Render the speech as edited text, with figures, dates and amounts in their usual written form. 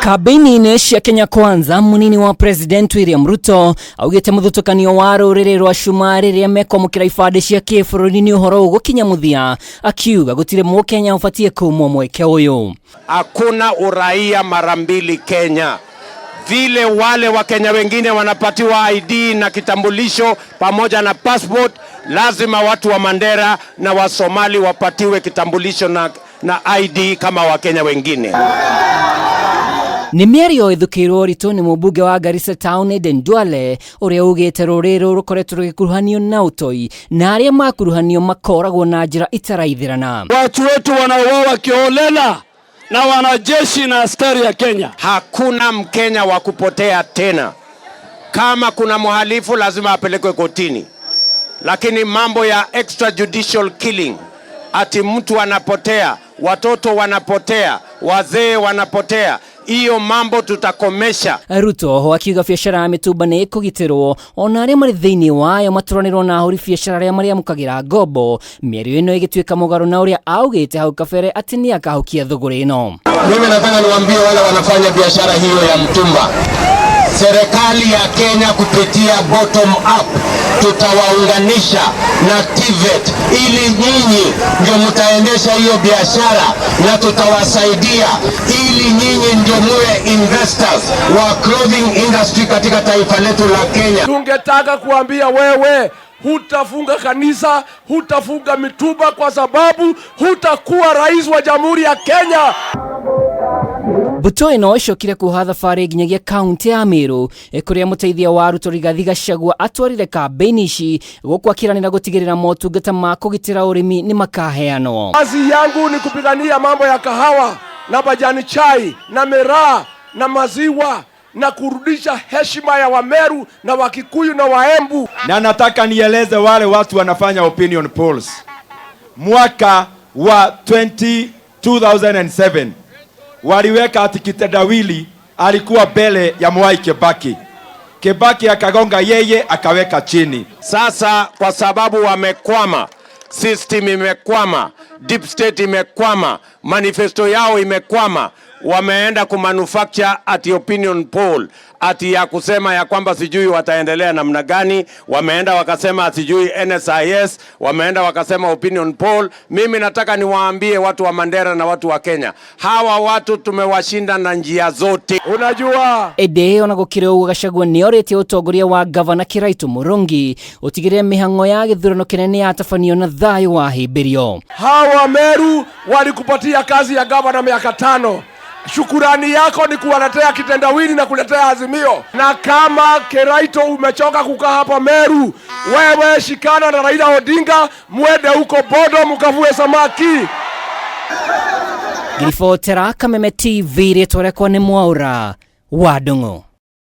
Kambĩini-inĩ cia Kenya Kwanza, mũnini wa President William Ruto augĩte mũthutũkanio wa rũrĩrĩ rwa Cuma rĩrĩa mekwamũkĩra ibandĩ cia kĩbũrũri nĩ ũhoro ũgũkinya mũthia, akiuga gũtirĩ mũkenya ũbatiĩ kumwo mweke ũyũ. Hakuna uraia mara mbili Kenya. Vile wale Wakenya wengine wanapatiwa ID na kitambulisho pamoja na passport, lazima watu wa Mandera na wa Somali wapatiwe kitambulisho na ID kama Wakenya wengine. Nĩ mĩario ĩthukĩirwo ũritũ nĩ mũmbunge wa Garissa Town Aden Duale, ũrĩa ugĩte rũrĩrĩ rũrũ rũkoretwo rũgĩkuruhanio na ũtoi na arĩa makuruhanio makoragwo na njĩra itaraithĩrana. Watu wetu wanauawa kiholela na wanajeshi na askari ya Kenya. Hakuna Mkenya wa kupotea tena. Kama kuna mhalifu lazima apelekwe kotini, lakini mambo ya extrajudicial killing, ati mtu anapotea, watoto wanapotea, wazee wanapotea, hiyo mambo tutakomesha. Ruto oho akiuga biacara ya mĩtumba nĩ ĩkũgitĩrwo ona arĩa marĩ thĩinĩ wayo matũranĩrwo na ahũri biacara arĩa marĩamũkagĩra ngombo, mĩario ĩno ĩgĩtuĩka mũgarũ na ũrĩa augĩte hau kabere atĩ nĩ akahukia thũgũrĩ ĩno. Mimi nataka niwaambie wale wanafanya biashara hiyo ya mtumba, serikali ya Kenya kupitia bottom up tutawaunganisha na TVET ili nyinyi ndio mtaendesha hiyo biashara na tutawasaidia ili nyinyi ndio muwe investors wa clothing industry katika taifa letu la Kenya. Tungetaka kuambia wewe hutafunga kanisa, hutafunga mitumba kwa sababu hutakuwa rais wa Jamhuri ya Kenya. Mbũtũ ĩno ĩcokire kuoha thabarĩ nginyagia kaunti ya Meru, kũrĩa mũteithia wa Ruto Rigathi Gachagua atwarire kambĩini ici gũkũ akĩranĩra gũtigĩrĩra motungata ma kũgitĩra ũrĩmi nĩ makaheanwo. Kazi yangu ni kupigania mambo ya kahawa na majani chai na miraa na maziwa na kurudisha heshima ya Wameru na Wakikuyu na Waembu. Na nataka nieleze wale watu wanafanya opinion polls. Mwaka wa 2007 waliweka ati kitendawili alikuwa mbele ya Mwai Kibaki. Kibaki akagonga yeye akaweka chini. Sasa kwa sababu wamekwama, system imekwama, deep state imekwama, manifesto yao imekwama, wameenda kumanufacture ati opinion poll ati ya kusema ya kwamba sijui wataendelea namna gani. Wameenda wakasema sijui NSIS, wameenda wakasema opinion poll. Mimi nataka niwaambie watu wa Mandera na watu wa Kenya, hawa watu tumewashinda na njia zote. Unajua Ĩndĩ ona gũkĩrĩ ũguo, Gachagua nĩ orĩtie ũtongoria wa gavana Kĩraitũ Mũrũngi ũtigĩrĩre mĩhang'o ya gĩthurano kĩnene yatabanio na thayũ wahĩmbĩrio. Hawa Meru walikupatia kazi ya gavana miaka 5. Shukurani yako ni kuwaletea kitendawili na kuletea Azimio. Na kama Kiraito umechoka kukaa hapa Meru, wewe shikana na Raila Odinga, mwende huko Bodo mkavue samaki. Ngiribotera Kameme TV, rĩtwa rĩakwa nĩ Mwaũra wa Ndung'u.